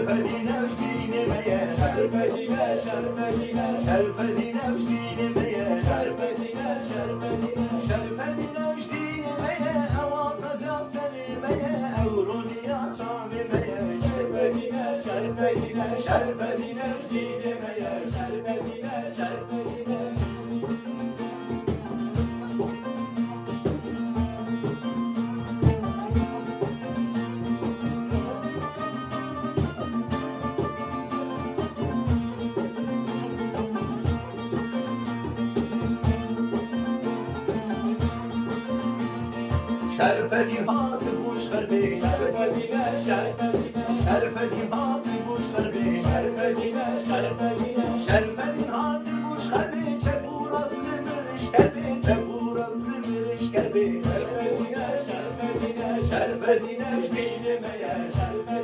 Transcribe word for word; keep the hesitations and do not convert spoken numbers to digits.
Şerfedîne ew ji dînê me ye. Şerfedîne, Şerfedîne, Şerfedîne ew ji dînê me ye. Şerfedîne, Şerfedîne, Şerfedîne ew ji dînê me ye. Ew ateca serê me ye. Ew roniya çavê me ye. Şerfedîne, Şerfedîne, Şerfedîne ew ji dînê me ye. Şerfedîne, Şerfedîne. Şerfedîn hatibû ji xerbê. Şerfedîne, Şerfedîne. Şerfedîn hatibû ji xerbê. Şerfedîne, Şerfedîne. Şerfedîn hatibû ji xerbê. Çep û rast li min rişk herbê. Çep û rast li min rişk herbê. Şerfedîne, Şerfedîne. Şerfedîne ji dînê me ye. Şerfedîne.